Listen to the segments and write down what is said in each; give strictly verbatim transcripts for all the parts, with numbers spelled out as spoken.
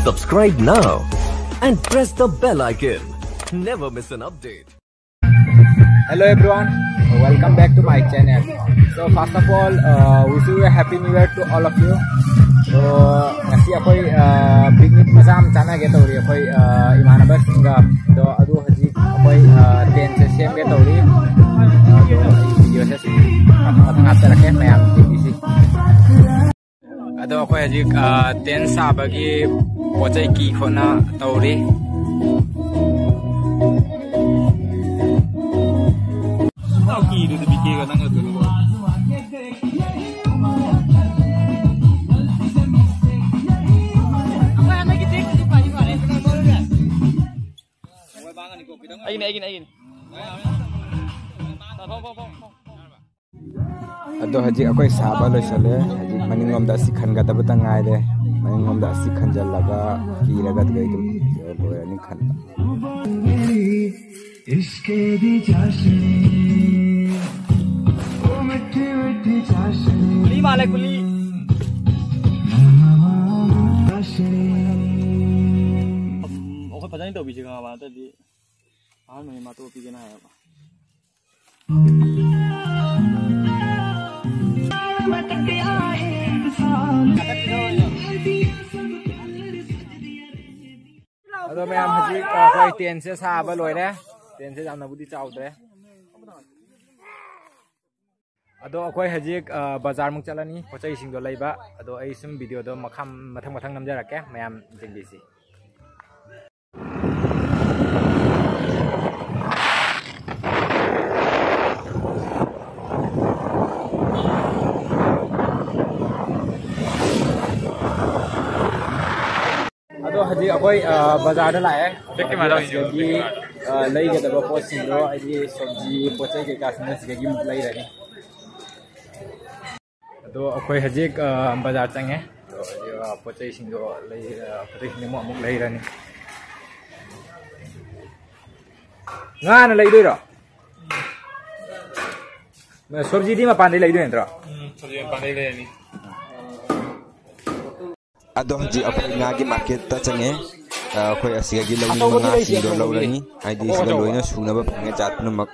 Subscribe now and press the bell icon. Never miss an update. Hello everyone, welcome back to my channel. So first of all, uh, wish you a happy new year to all of you. So ꯉꯁꯤ ꯑꯩꯈꯣꯏ picnic ꯃꯆꯥ ꯑꯃ ꯆꯥꯟꯅꯒꯦ ꯇꯧꯔꯤ ꯑꯩꯈꯣꯏ ꯏꯃꯥꯟꯅꯕꯁꯤꯡꯒ꯫ ꯑꯗꯣ ꯑꯗꯨ ꯍꯧꯖꯤꯛ ꯑꯩꯈꯣꯏ tent ꯁꯦ ꯁꯦꯝꯒꯦ ꯇꯧꯔꯤ꯫ ꯑꯗꯣ ꯑꯩ video ꯁꯦ ꯃꯊꯪ ꯃꯊꯪ ꯍꯥꯞꯆꯔꯛꯀꯦ, ꯃꯌꯥꯝ ꯌꯦꯡꯕꯤꯁꯤ꯫ ꯑꯗꯣ ꯑꯩꯈꯣꯏ ꯍꯧꯖꯤꯛ tent ꯁꯥꯕꯒꯤ ꯄꯣꯠ ꯆꯩ ꯀꯤ ꯈꯣꯠꯅ ꯇꯧꯔꯤ꯫ ꯑꯩꯒꯤꯅꯦ, ꯑꯩꯒꯤꯅꯦ, ꯑꯩꯒꯤꯅꯦ꯫ ꯑꯗꯣ ꯍꯧꯖꯤꯛ ꯑꯩꯈꯣꯏ ꯁꯥꯕ ꯂꯣꯏꯁꯜꯂꯦ꯫ ꯍꯧꯖꯤꯛ ꯃꯅꯤꯡꯂꯣꯝꯗ ꯑꯁꯤ ꯈꯟꯒꯗꯕꯇ ꯉꯥꯏꯔꯦ꯫ ꯃꯅꯤꯡꯂꯣꯝꯗ ꯑꯁꯤ ꯈꯟꯖꯜꯂꯒ ꯀꯤꯔꯒ ꯑꯗꯨꯗꯩ ꯑꯗꯨꯝ ꯂꯣꯏꯔꯅꯤ ꯈꯟꯕ꯫ ꯀꯨꯂꯤ ꯃꯥꯜꯂꯦ, ꯀꯨꯂꯤ꯫ ꯑꯩꯈꯣꯏ ꯐꯖꯅ ꯇꯧꯕꯤꯁꯤ ꯈꯪꯉꯕ? ꯅꯠꯇ꯭ꯔꯗꯤ ꯑꯍꯥꯟꯕꯅꯤ ꯃꯥ ꯇꯣꯛꯄꯤꯒꯦꯅ ꯍꯥꯏꯌꯦꯕ꯫ ꯑꯗꯣ ꯃꯌꯥꯝ, ꯍꯧꯖꯤꯛ ꯑꯩꯈꯣꯏ tent ꯁꯦ ꯁꯥꯕ ꯂꯣꯏꯔꯦ꯫ Tent ꯁꯦ ꯌꯥꯝꯅꯕꯨꯗꯤ ꯆꯥꯎꯗ꯭ꯔꯦ꯫ ꯑꯗꯣ ꯑꯩꯈꯣꯏ ꯍꯧꯖꯤꯛ ꯕꯖꯥꯔꯃꯨꯛ ꯆꯠꯂꯅꯤ ꯄꯣꯠ ꯆꯩꯁꯤꯡꯗꯣ ꯂꯩꯕ꯫ ꯑꯗꯣ ꯑꯩ ꯁꯨꯝ video ꯗꯣ ꯃꯈꯥ ꯃꯊꯪ ꯃꯊꯪ ꯅꯝꯖꯔꯛꯀꯦ, ꯃꯌꯥꯝ ꯌꯦꯡꯕꯤꯁꯤ꯫ ꯑꯗꯣ ꯍꯧꯖꯤꯛ ꯑꯩꯈꯣꯏ ꯕꯖꯥꯔꯗ ꯂꯥꯛꯑꯦ꯫ ꯆꯠꯀꯦ ꯃꯥꯜꯂꯦ꯫ ꯑꯗꯒꯤ ꯂꯩꯒꯗꯕ ꯄꯣꯠꯁꯤꯡꯗꯣ, ꯍꯥꯏꯗꯤ ꯁꯣꯕꯖꯤ ꯄꯣꯠ ꯆꯩ ꯀꯩꯀꯥꯁꯤꯡꯗꯣ ꯁꯤꯗꯒꯤ ꯑꯃꯨꯛ ꯂꯩꯔꯅꯤ꯫ ꯑꯗꯣ ꯑꯩꯈꯣꯏ ꯍꯧꯖꯤꯛ ꯕꯖꯥꯔ ꯆꯪꯉꯦ꯫ ꯑꯗꯣ ꯍꯧꯖꯤꯛ ꯄꯣꯠ ꯆꯩꯁꯤꯡꯗꯣ ꯂꯩ꯫ ꯄꯣꯠ ꯆꯩꯁꯤꯡꯗꯣ ꯑꯃꯨꯛ ꯑꯃꯨꯛ ꯂꯩꯔꯅꯤ꯫ ꯉꯥꯅ ꯂꯩꯗꯣꯏꯔꯣ? ꯁꯣꯕꯖꯤꯗꯤ ꯃꯄꯥꯟꯗꯩ ꯂꯩꯗꯣꯏ ꯅꯠꯇ꯭ꯔꯣ? ꯎꯝ, ꯁꯣꯕꯖꯤ ꯃꯄꯥꯟꯗꯩ ꯂꯩꯔꯅꯤ꯫ ꯑꯗꯣ ꯍꯧꯖꯤꯛ ꯑꯩꯈꯣꯏ ꯉꯥꯒꯤ ꯃꯥꯔꯀꯦꯠꯇ ꯆꯪꯉꯦ꯫ ꯑ, ꯑꯩꯈꯣꯏ ꯑꯁꯤꯗꯒꯤ ꯂꯧꯅꯤꯡꯕ ꯉꯥꯁꯤꯡꯗꯣ ꯂꯧꯔꯅꯤ, ꯍꯥꯏꯗꯤ ꯁꯤꯗ ꯂꯣꯏꯅ ꯁꯨꯅꯕ ꯐꯪꯉꯦ, ꯖꯥꯠ ꯄꯨꯝꯅꯃꯛ꯫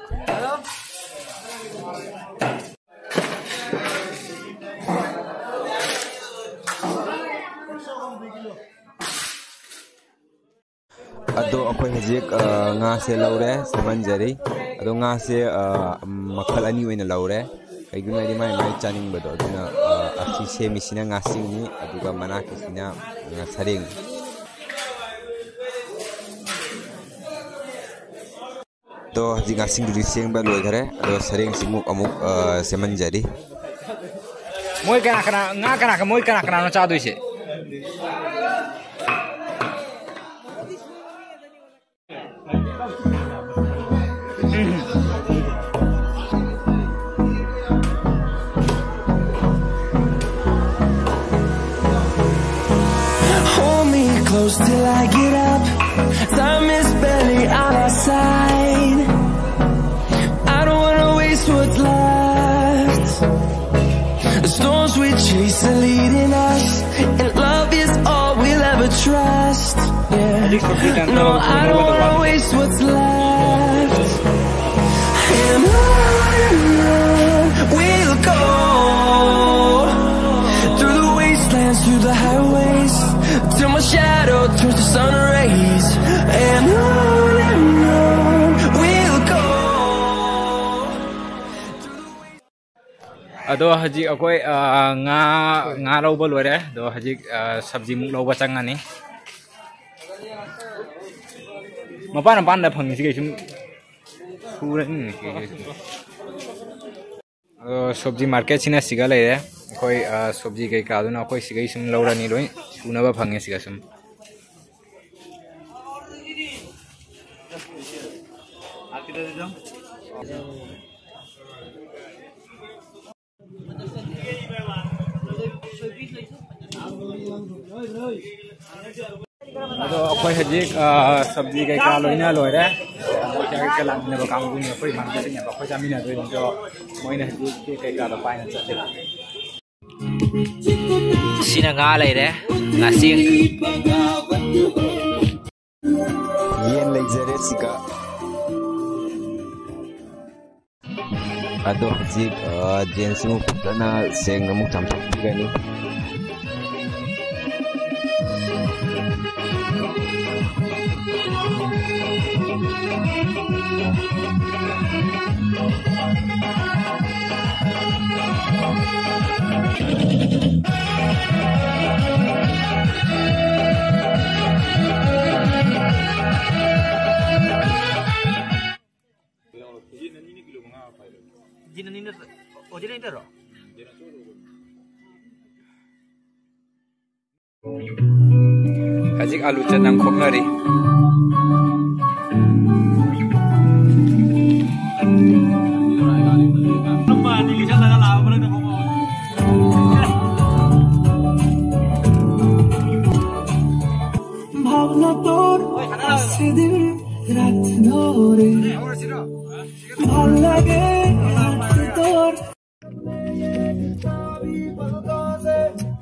ꯑꯗꯣ ꯑꯩꯈꯣꯏ ꯍꯧꯖꯤꯛ, ꯑ, ꯉꯥꯁꯦ ꯂꯧꯔꯦ, ꯁꯦꯝꯍꯟꯖꯔꯤ꯫ ꯑꯗꯣ ꯉꯥꯁꯦ, ꯑ, ꯃꯈꯜ ꯑꯅꯤ ꯑꯣꯏꯅ ꯂꯧꯔꯦ꯫ ꯀꯩꯒꯤꯅꯣ ꯍꯥꯏꯗꯤ ꯃꯥꯏ ꯃꯥꯏ ꯆꯥꯅꯤꯡꯕꯗꯣ꯫ ꯑꯗꯨꯅ, ꯑ, ꯑꯁꯤ ꯁꯦꯝꯃꯤꯁꯤꯅ ꯉꯥꯁꯤꯡꯅꯤ, ꯑꯗꯨꯒ ꯃꯅꯥꯛꯀꯤꯁꯤꯅ, ꯑ, ꯁꯔꯦꯡꯅꯤ꯫ ꯑꯗꯣ ꯍꯧꯖꯤꯛ ꯉꯥꯁꯤꯡꯗꯨꯗꯤ ꯁꯦꯝꯕ ꯂꯣꯏꯈꯔꯦ꯫ ꯑꯗꯣ ꯁꯔꯦꯡꯁꯤꯃꯨꯛ ꯑꯃꯨꯛ, ꯑ, ꯁꯦꯝꯍꯟꯖꯔꯤ꯫ ꯃꯣꯏ ꯀꯅꯥ ꯀꯅꯥ, ꯉꯥ ꯀꯅꯥ ꯀ-, ꯃꯣꯏ ꯀꯅꯥ ꯀꯅꯥꯅꯣ ꯆꯥꯗꯣꯏꯁꯦ? Hold me close till I get up. Time is barely on our side. I don't wanna waste what's left. The storms we chase are leading us, and love is all we'll ever trust. Yeah. No, I don't wanna waste what's left. And on and on we'll go, through the wastelands, through the highways, till my shadow turns to sun rays. And on and on we'll go. ꯑꯗꯣ ꯍꯧꯖꯤꯛ ꯑꯩꯈꯣꯏ, ꯑ, ꯉꯥ, ꯉꯥ ꯂꯧꯕ ꯂꯣꯏꯔꯦ꯫ ꯑꯗꯣ ꯍꯧꯖꯤꯛ, ꯑ, ꯁꯕꯖꯤꯃꯨꯛ ꯂꯧꯕ ꯆꯪꯉꯅꯤ꯫ ꯃꯄꯥꯟ ꯃꯄꯥꯟꯗ ꯐꯪꯉꯤꯁꯤ ꯀꯩꯁꯨꯝ ꯁꯨꯔꯅꯤ꯫ ꯑꯗꯣ ꯁꯣꯕꯖꯤ ꯃꯥꯔꯀꯦꯠꯁꯤꯅ ꯁꯤꯒ ꯂꯩꯔꯦ꯫ ꯑꯩꯈꯣꯏ, ꯑ, ꯁꯣꯕꯖꯤ ꯀꯩꯀꯥꯗꯨꯅ ꯑꯩꯈꯣꯏ ꯁꯤꯒꯩ ꯁꯨꯝ ꯂꯧꯔꯅꯤ, ꯂꯣꯏ ꯁꯨꯅꯕ ꯐꯪꯉꯦ ꯁꯤꯒ ꯁꯨꯝ꯫ ꯑꯗꯣ ꯑꯩꯈꯣꯏ ꯍꯧꯖꯤꯛ, ꯑ, ꯁꯕꯖꯤ ꯀꯩꯀꯥ ꯂꯣꯏꯅ ꯂꯣꯏꯔꯦ꯫ ꯑꯩꯈꯣꯏ ꯂꯥꯛꯃꯤꯟꯅꯕ ꯀꯥꯡꯕꯨꯅꯤ, ꯑꯩꯈꯣꯏ ꯏꯃꯥꯟꯅꯕꯁꯤꯡꯅꯦꯕ ꯑꯩꯈꯣꯏ ꯆꯥꯃꯤꯟꯅꯗꯣꯏꯅꯤꯗꯣ꯫ ꯃꯣꯏꯅ ꯍꯧꯖꯤꯛ ꯀꯦꯛ ꯀꯩꯀꯥꯗꯣ ꯄꯥꯏꯅ ꯆꯠꯂꯦ꯫ ꯁꯤꯅ ꯉꯥ ꯂꯩꯔꯦ꯫ ꯅꯥꯁꯤꯡ꯫ ꯌꯦꯟ ꯂꯩꯖꯔꯦ ꯁꯤꯒ꯫ ꯑꯗꯣ ꯍꯧꯖꯤꯛ, ꯑ, ꯖꯦꯟꯁꯤꯃꯨꯛ ꯐꯖꯅ ꯁꯦꯡꯅ ꯑꯃꯨꯛ ꯆꯥꯝꯊꯣꯛꯄꯤꯒꯅꯤ꯫ ꯖꯤꯟ ꯑꯅꯤꯅ ꯀꯤꯂꯣ ꯃꯉꯥ ꯄꯥꯏꯔꯦ꯫ ꯖꯤꯟ ꯑꯅꯤ ꯅꯠꯇ꯭ꯔ-, ꯑꯣ, ꯖꯤꯟ ꯑꯅꯤ ꯅꯠꯇ꯭ꯔꯣ? ꯎꯝ, ꯖꯤꯟ ꯑꯆꯧꯕꯗꯣ꯫ ꯍꯧꯖꯤꯛ ꯑꯂꯨ ꯆꯅꯝ ꯈꯣꯛꯅꯔꯤ꯫ ভাবনা তোর সেদিন রাত ধরে, ভালো লাগে রাত তোর।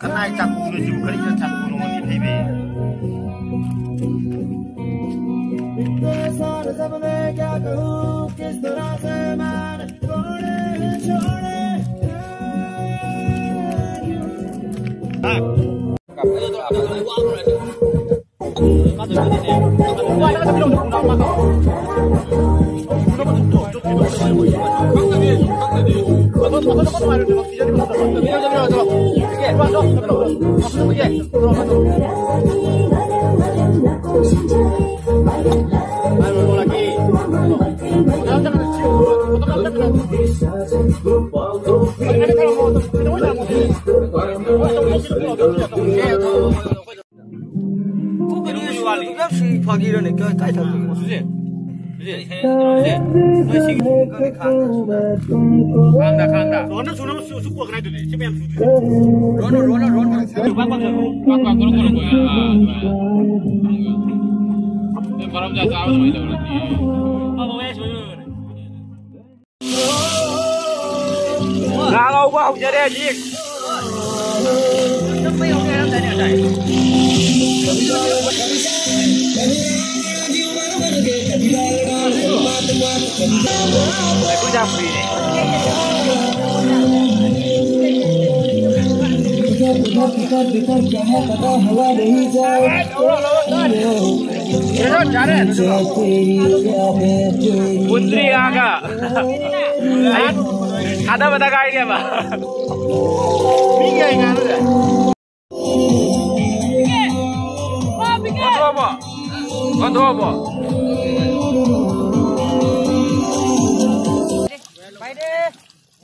ꯀꯅꯥꯏ ꯆꯥꯛꯈꯨꯝꯅꯣ ꯁꯤꯕꯨ? ꯀꯔꯤꯅ ꯆꯥꯛꯈꯨꯝꯅꯣ ꯈꯪꯗꯦ ꯐꯩꯕꯤ꯫ ꯐꯥꯒꯤꯔꯅꯦ? ꯀꯥꯏ, ꯀꯥꯏ ꯊꯝꯃꯤꯅꯣ? ꯁꯨꯁꯦ, ꯁꯨꯁꯦ, ꯁꯨꯁꯦ, ꯅꯣꯏ ꯁꯤꯒꯤ ꯈꯥꯡꯗ, ꯈꯥꯡꯗ꯫ ꯔꯣꯅ ꯁꯨꯅꯕ ꯁꯨ-, ꯁꯨ ꯄꯨꯔꯛꯀꯅꯤ ꯍꯥꯏꯗꯨꯗꯤ꯫ ꯁꯤ ꯃꯌꯥꯝ ꯁꯨꯗꯣꯏꯅꯦ꯫ ꯔꯣꯅ, ꯔꯣꯅ, ꯔꯣꯅ꯫ ꯄꯥꯛ, ꯄꯥꯛ, ꯄꯥꯛ, ꯄꯥꯛ, ꯄꯥꯛ, ꯄꯥꯛ, ꯄꯥꯛ, ꯄꯥꯛ꯫ ꯅꯣꯏ ꯃꯔꯝ ꯆꯥ ꯆꯥꯕ ꯑꯗꯨꯃꯥꯏꯅ ꯇꯧꯔꯗꯤ꯫ ꯉꯥ ꯉꯧꯕ ꯍꯧꯖꯔꯦ ꯍꯧꯖꯤꯛ꯫ ꯃꯨꯟꯗ꯭ꯔꯤ ꯉꯥꯒ꯫ ꯑꯩ ꯊꯥꯗꯕꯗ ꯉꯥꯏꯔꯦꯕ꯫ ꯃꯤ ꯀꯌꯥ ꯉꯥꯅꯣ? ꯀꯣꯟꯊꯣꯛꯑꯕꯣ? ꯀꯣꯟꯊꯣꯛꯑꯕꯣ?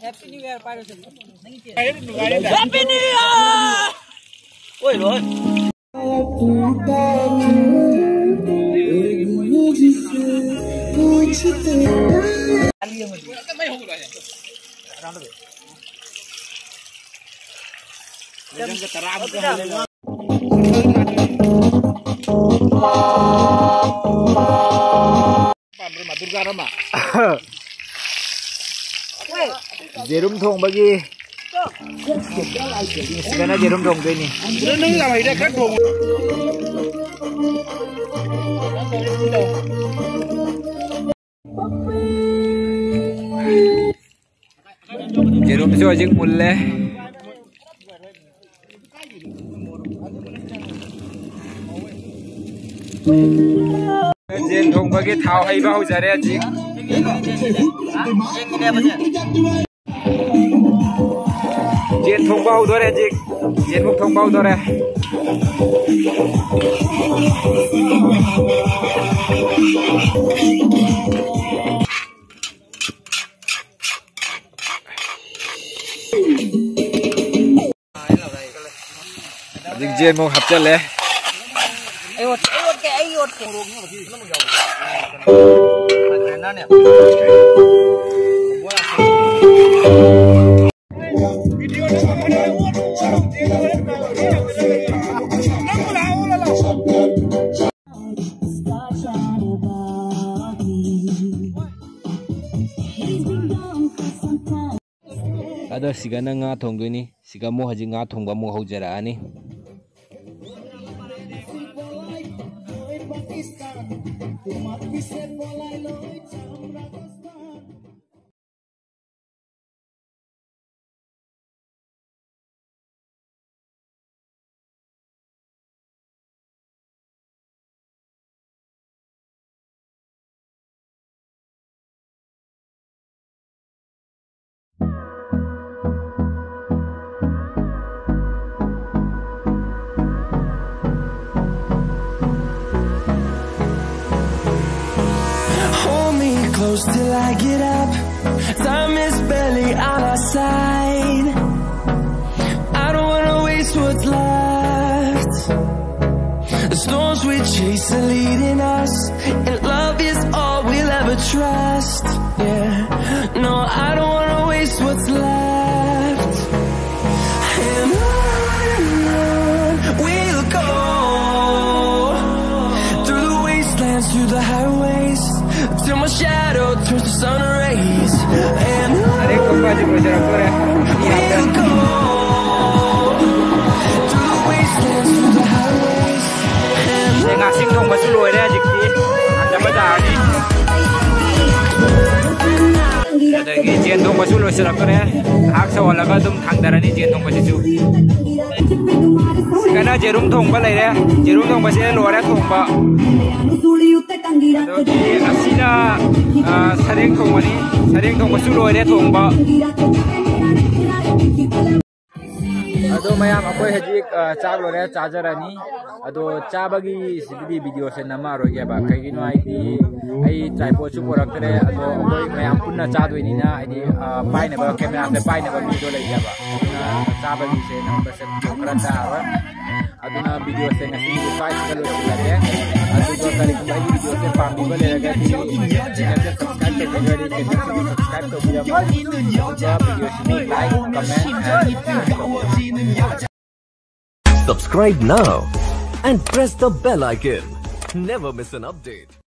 Happy New Year. ꯑꯣꯏ, ꯂꯣꯏ꯫ ꯌꯦꯔꯨꯝ ꯊꯣꯡꯕꯒꯤ, ꯁꯤꯗꯅ ꯌꯦꯔꯨꯝ ꯊꯣꯡꯗꯣꯏꯅꯤ꯫ ꯌꯦꯔꯨꯝꯁꯨ ꯍꯧꯖꯤꯛ ꯃꯨꯜꯂꯦ꯫ ꯌꯦꯟ ꯊꯣꯡꯕꯒꯤ ꯊꯥꯎ ꯍꯩꯕ ꯍꯧꯖꯔꯦ ꯍꯧꯖꯤꯛ꯫ ꯌꯦꯟ ꯊꯣꯡꯕ ꯍꯧꯗꯣꯔꯦ ꯍꯧꯖꯤꯛ꯫ ꯌꯦꯟꯃꯨꯛ ꯊꯣꯡꯕ ꯍꯧꯗꯣꯔꯦ꯫ ꯍꯧꯖꯤꯛ ꯌꯦꯟꯃꯨꯛ ꯍꯥꯞꯆꯜꯂꯦ꯫ ꯑꯩ ꯑꯣꯠꯀꯦ, ꯑꯩ ꯑꯣꯠꯀꯦ, ꯑꯩ ꯑꯣꯠꯀꯦ꯫ ꯑꯗꯣ ꯁꯤꯒꯅ ꯉꯥ ꯊꯣꯡꯗꯣꯏꯅꯤ꯫ ꯁꯤꯒ ꯑꯃꯨꯛ ꯍꯧꯖꯤꯛ ꯉꯥ ꯊꯣꯡꯕ ꯑꯃꯨꯛ ꯍꯧꯖꯔꯛꯑꯅꯤ꯫ Hold me close till I get up. Time is barely on our side. I don't wanna waste what's left. The storms we chase are leading us, and love is all we'll ever trust. Yeah, no, I don't wanna waste what's left. And on we'll go, through the wastelands, through the highways, till my shadow turns to sun rays. And on ꯑꯗꯩ ꯀꯨꯝꯕꯁꯤ ꯂꯣꯏꯁꯤꯜꯂꯛꯇꯣꯔꯦ꯫ we'll go, through the wastelands, through the highways. And ꯑꯗꯩ ꯉꯥꯁꯤꯡ ꯊꯣꯡꯕꯁꯨ ꯂꯣꯏꯔꯦ ꯍꯧꯖꯤꯛꯇꯤ꯫ ꯍꯟꯖꯕ ꯇꯥꯔꯅꯤ꯫ ꯑꯗꯒꯤ ꯖꯦꯟ ꯊꯣꯡꯕꯁꯨ ꯂꯣꯏꯁꯤꯜꯂꯛꯇꯣꯔꯦ꯫ ꯉꯥꯏꯍꯥꯛ ꯁꯧꯍꯜꯂꯒ ꯑꯗꯨꯝ ꯊꯥꯡꯗꯔꯅꯤ ꯖꯦꯟ ꯊꯣꯡꯕꯁꯤꯁꯨ꯫ ꯁꯤꯒꯅ ꯖꯦꯔꯨꯝ ꯊꯣꯡꯕ ꯂꯩꯔꯦ꯫ ꯖꯦꯔꯨꯝ ꯊꯣꯡꯕꯁꯦ ꯂꯣꯏꯔꯦ ꯊꯣꯡꯕ꯫ ꯑꯗꯒꯤ ꯑꯁꯤꯅ, ꯑ, ꯁꯔꯦꯡ ꯊꯣꯡꯕꯅꯤ꯫ ꯁꯔꯦꯡ ꯊꯣꯡꯕꯁꯨ ꯂꯣꯏꯔꯦ ꯊꯣꯡꯕ꯫ ꯑꯗꯣ ꯃꯌꯥꯝ ꯑꯩꯈꯣꯏ ꯍꯧꯖꯤꯛ, ꯑ, ꯆꯥꯛ ꯂꯣꯏꯔꯦ ꯆꯥꯖꯔꯅꯤ꯫ ꯑꯗꯣ ꯆꯥꯕꯒꯤ ꯁꯤꯗꯗꯤ ꯚꯤꯗꯤꯑꯣꯁꯦ ꯅꯝꯃꯛꯑꯔꯣꯏꯒꯦꯕ꯫ ꯀꯩꯒꯤꯅꯣ ꯍꯥꯏꯗꯤ ꯑꯩ ꯇ꯭ꯔꯥꯏꯄꯣꯠꯁꯨ ꯄꯨꯔꯛꯇ꯭ꯔꯦ꯫ ꯑꯗꯣ ꯑꯩꯈꯣꯏ ꯃꯌꯥꯝ ꯄꯨꯟꯅ ꯆꯥꯗꯣꯏꯅꯤꯅ ꯍꯥꯏꯗꯤ, ꯑ, ꯄꯥꯏꯅꯕ ꯀꯦꯃꯦꯔꯥꯁꯦ ꯄꯥꯏꯅꯕ ꯃꯤꯗꯣ ꯂꯩꯇꯦꯕ꯫ ꯑꯗꯨꯅ ꯆꯥꯕꯒꯤꯁꯦ ꯅꯝꯕꯁꯦ ꯈꯔ ꯇꯥꯔꯣꯏ꯫ ꯑꯗꯨꯅ ꯚꯤꯗꯤꯑꯣꯁꯦ ꯉꯁꯤꯒꯤꯗꯤ ꯁ꯭ꯋꯥꯏꯁꯤꯗ ꯂꯣꯏꯁꯤꯜꯂꯒꯦ꯫ ꯑꯗꯨꯒ ꯀꯔꯤꯒꯨꯝꯕ ꯑꯩꯒꯤ ꯚꯤꯗꯤꯑꯣꯁꯦ ꯄꯥꯝꯕꯤꯕ ꯂꯩꯔꯒꯗꯤ ꯆꯦꯅꯦꯜꯁꯦ ꯁꯕꯁꯀ꯭ꯔꯥꯏꯕ ꯇꯧꯕꯤꯔꯒꯗꯤ ꯆꯦꯅꯦꯜꯁꯤꯁꯨ ꯁꯕꯁꯀ꯭ꯔꯥꯏꯕ ꯇꯧꯕꯤꯔꯝꯃꯣ꯫ ꯑꯗꯨꯒ ꯚꯤꯗꯤꯑꯣꯁꯤꯕꯨ ꯂꯥꯏꯛ, ꯀꯃꯦꯟ, ꯑꯦꯟ ꯁꯤꯌꯔ ꯇꯧꯕꯤꯔꯝꯃꯣ꯫ Subscribe now and press the bell icon. Never miss an update.